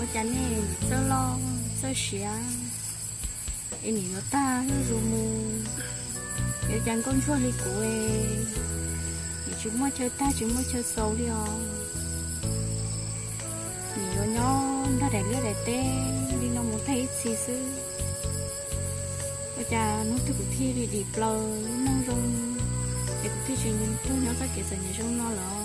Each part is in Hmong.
Ua cas nej txawj loj txawj siav es nim yuav tag zuj zus mus, yuav cas nkauj ntsuag li kuv nim tsis muaj chaw tag tsis muaj chaw xaus li os. Nim yuav nyob nrog daim liaj daim teb li no mus tag ib txhis xwb. Ua cas hnub twg kuv thiaj li dim plaws lub neej zoo es kuv thiaj tsis tuag nyob txoj kev txom nyem zoo no lawm.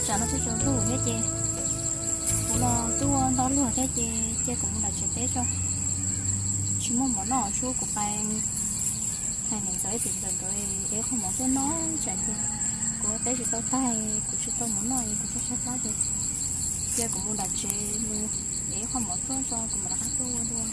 Tsam no twb tsaus ntuj thiab ces kuv los twb ua ntau luag thiab ces cia kuv mus nram tsev teb tso. Tsis muaj mov noj, tshuav kuv pais hais niam ntxawm ib tug ntxawm nkawd ev qhov mov tuaj noj tsam ces kuv ua teb tsis tau tag, kuv tsis tau mov noj es kuv txhob tshaib plab ces cia kuv mus nram tsev mus ev qhov mov tuaj tso kuv mam rov qab tuaj ua dua.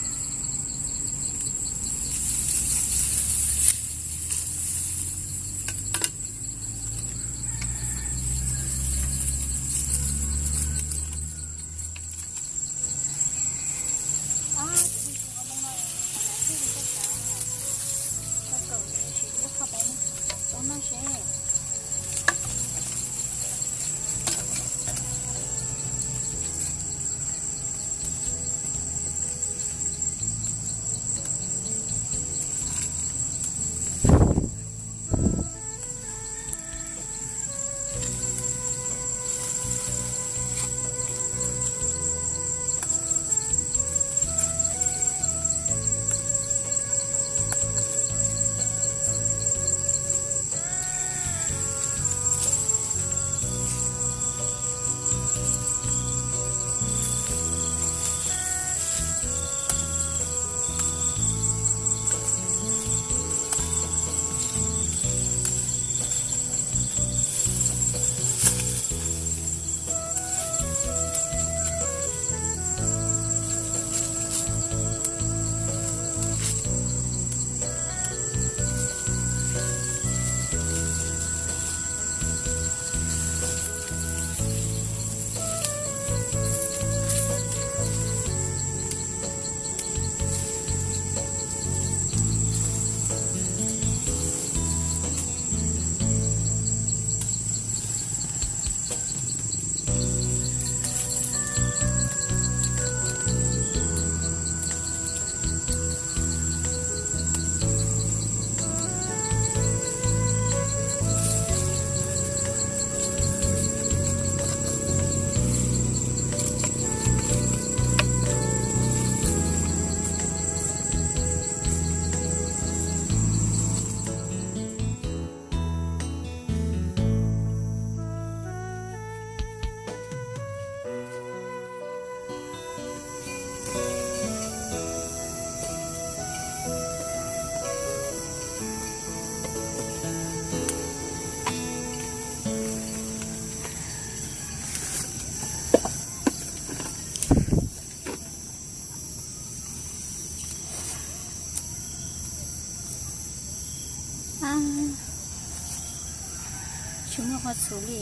Tsis muaj qhov txhuv li,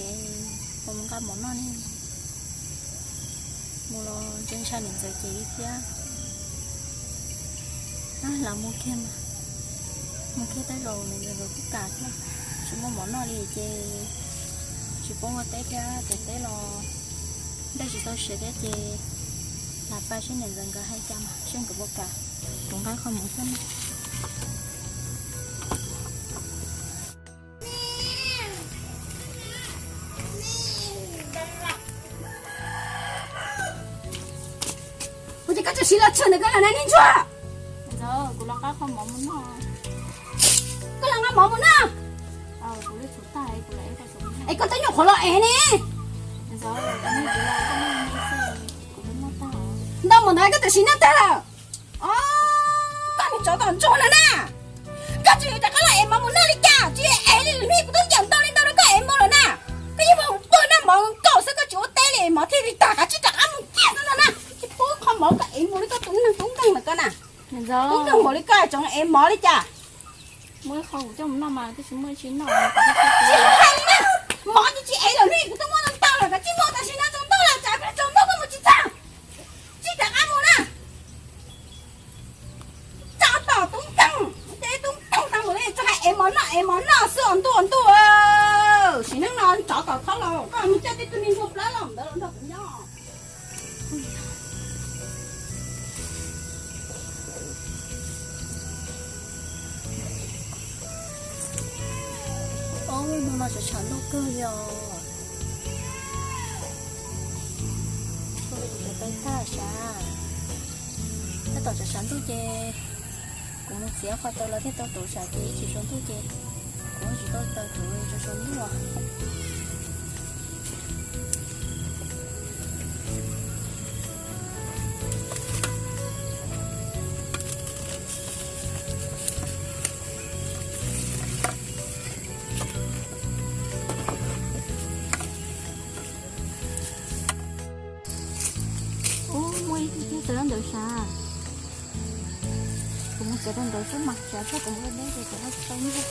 mus nqa mov noj ne. Mus los ntshe ntshai niam ntxawm cem li thiab. Lam mus kiag mas, mus kiag tej zaum nws nkawd kuj kam thiab. Tsis muaj mov noj li ces tsis paub ua teb thiab, ces teb los dej tsis tau siav thiab ces lam pais seb niam ntxawm nkawd hais cas mas seb nkawd puas kam kuv nqa qhov mov tuaj noj. Ua cas koj tseem siv los tshwm ntawm koj los na niag ntsuag? Kuv los nqa qhov mov mus noj. Koj los nqa mov mus noj? Es koj twb nyuam qhuav los ev ne. Kuv los noj tag. Ntau mus ntawd koj twb sim noj tag lawm. Koj niag tsov tom ntsuag no na, koj tsis rov qab los ev mov mus noj li cas? Tsis ev li, kuv twb yam ntau li ntau rau koj ev mov lawm na. Koj yeej mus pw noj mov nkaus xwb, koj tsis ua teb li, mov thiaj li tag, koj tsis rov qab mus kiag xwb no na. Tsis pub qho mov koj ev mus li koj tus neeg tub nkeeg ntawm koj na. Tub nkeeg npaum li koj tseem ev mov li cas? Tsis hais li na, mov tsis tsis ev lawm ne, kuv twb muab ntau lawm, koj tsis muab tam sim no tsaus ntuj lawm, tsam koj tsaus ntuj koj mus tsis txog. Tsis rov qab mus na. Tsov tom tub nkeeg, ces tub nkeeg tau mus li tsuas hais ev mov noj ev mov noj xwb os ntuj os ntuj. Sim neej no tsov tom thoob los koj mus coj tib tug niag ntsuag plab los ntawd los nrog kuv nyob. Ob hnub no tshav ntuj kawg li os. Ua li kuv cov peb tag sav, tab tom tshav ntuj ces kuv mus txiav qhov taws los thiaj tau tuav sav ces ib chim tsaus ntuj ces kuv tsis tau taws tuav tsaus ntuj. Ub, muaj ib tug txiav tau ntawd sav. Kuv mus txiav rau ntawd xwb mas, sav txog kuv mus ua deb ces kuv tsis tau nyiaj.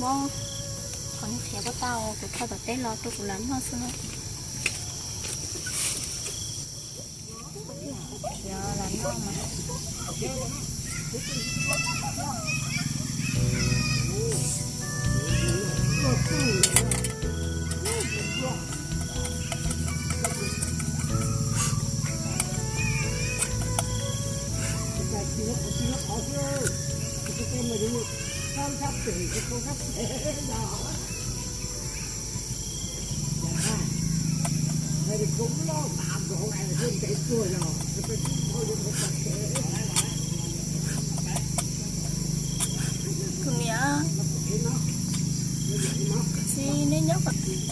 Mob, qhov nws qhiav pob tau, kuv tho tom teb los rau kuv lam noj xwb na. Khiav lam noj mas. Kuv niam, txiv, neb nyob qhov twg?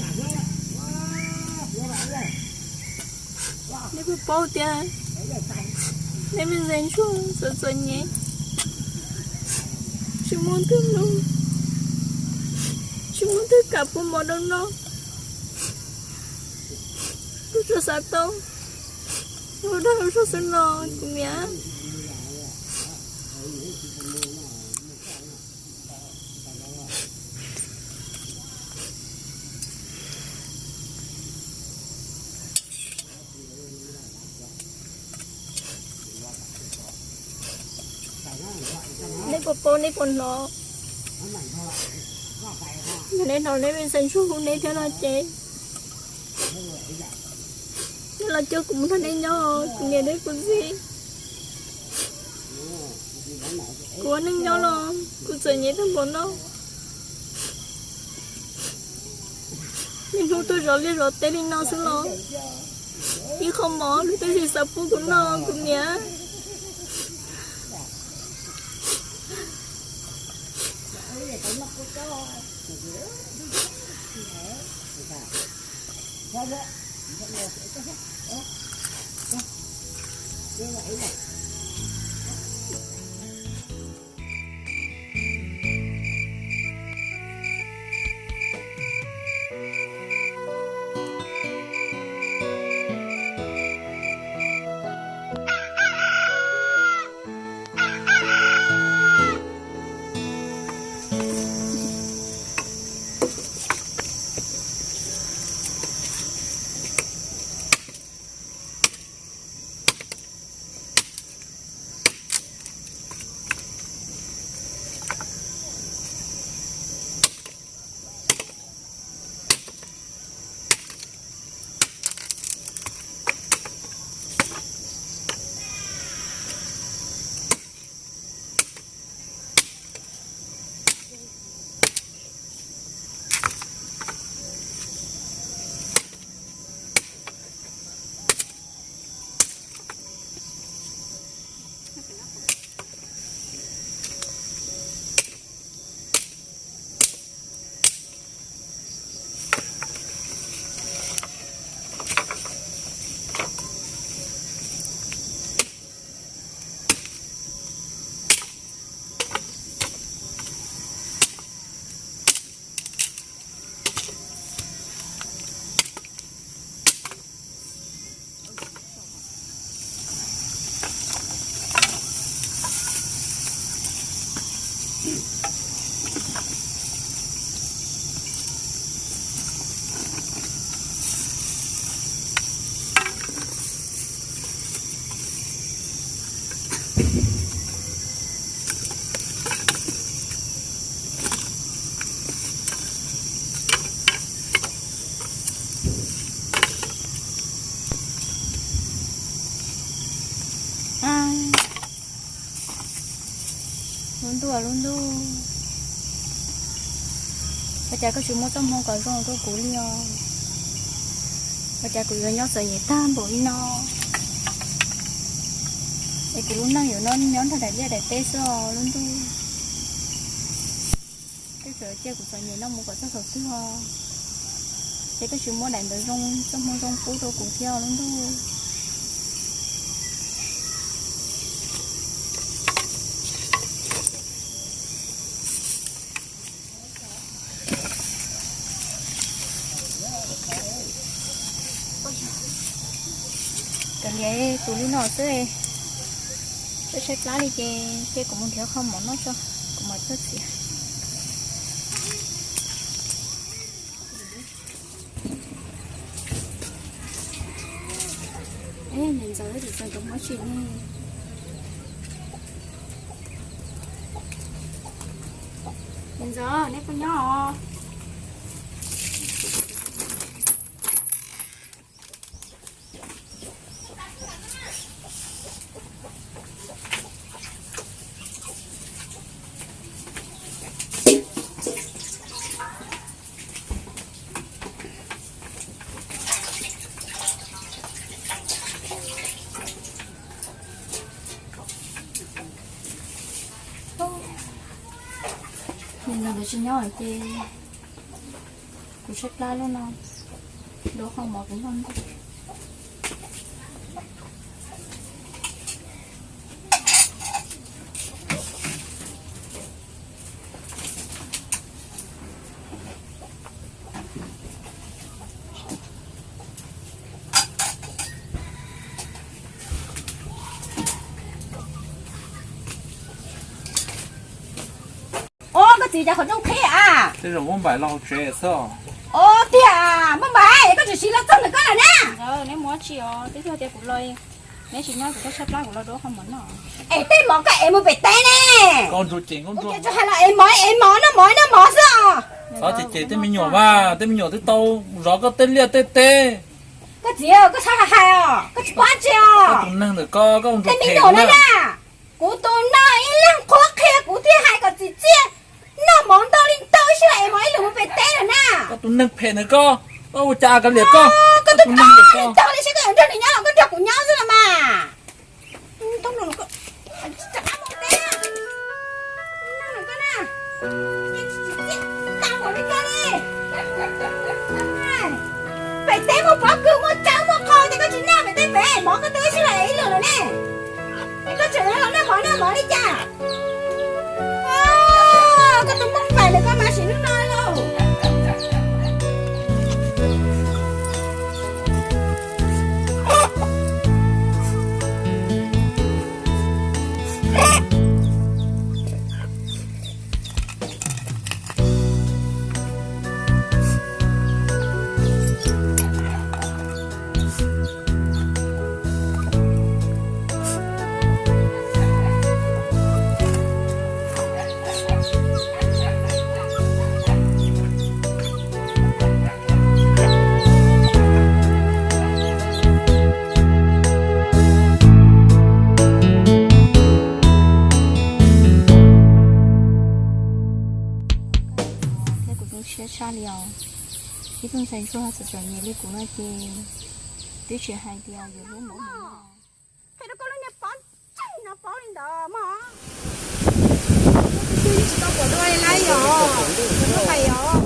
Neb puas paub tias neb me ntxhais ntsuag txom txom nyem, tsis muaj twg noj, tsis muaj twg kam pub mov rau noj, kuv tsuas xav tau ua dag ua zog xwb no kuv niam. Neb puas paub neb puas hnov, yog neb hnov neb me ntxhais ntsuag hu neb thiab no ces neb los coj kuv mus nrog neb nyob, kuv niam thiab kuv txiv. Kuv ua neej nyob los kuv txom nyem tag npaum no, niaj hnub tuaj zov liaj zov teb li no xwb los ib qho mov nws twb tsis xav pub kuv noj kuv niam. Lub ntuj, lub ntuj, ua cas koj tsis muab txoj hmoo kom zoo rau kuv li os? Ua cas kuv yuav nyob txom nyem tag npaum li no, es kuv lub neej yuav nyob nrog daim liaj daim teb xwb os lub ntuj. Koj txawm cia kuv txom nyem no mus kom txog thaum twg os? Ces koj tsis muab daim ntawd zoo, txoj hmoo zoo pub rau kuv thiab os lub ntuj. Kav liam tus li no xwb, tsis tshaib plab li ces cia kuv mus nrhiav qho mov noj tso, kuv mam tuaj txiav. Niam ntxawm, niam ntxawm, cov muab tsis ne. Niam ntxawm, neb puas nyob os? Nws tsis nyob ces kuv tshaib plab lub no, dua qhov mov kuv noj. Ob, koj txiv, cas qhov rooj qhib a? Tej zaum muab npaim los hauv tsev xwb. Ob tiag, muab npaim, koj tseem siv los txog ntawm koj lawm na. Neb mus tsis os, twb tias kuv los, neb tsis nyob kuv tshaib plab kuv los dua qhov mov noj. Es tej mov koj ev mus pem teb ne? Koj ntsuag ces koj ntsuag, tsis hais los ev mov, ev mov, noj mov, noj mov xwb os. Xav ces ces tej me nyuam mas, tej me nyuam twb tau zov koj tej liaj tej teb. Koj txiv, koj txhob hais hais os, koj tsis paub tsi os. Koj tus neeg ntawm koj, koj ntsuag tej me nyuam no na. Kuv tus no ib leeg qhuab qhia kuv thiaj hais kom txiv txiaj noj mov ntau li ntau, ib sij hawm ev mov ib lwm mus pem teb lawm na. Koj tus neeg phem ntawm koj, koj ua cas kav liam koj. Koj tus neeg ntawm koj, saib koj yuav nrog nws nyob los koj nrog kuv nyob xwb los mas. Pem teb muaj pob kws muaj tsawb muaj qhov ces koj tsis noj pem teb pem, mov koj twb sib laim ib lwm lawm ne. Es koj tseem los noj mov noj mov li cas? Koj tus muaj fais ntawm koj mas sim hnub no lauj. Thiab kuv zoo siab tshaj li os. Ib tug ntxhais ntsuag txawm txom nyem li kuv no ces twb tsis hais tias yuav hlub mov mov no. Qhia rau koj lub niag pob ntseg no paub li ntawd mog. Tsis tau pom dua li lawm yom, lub pais yom.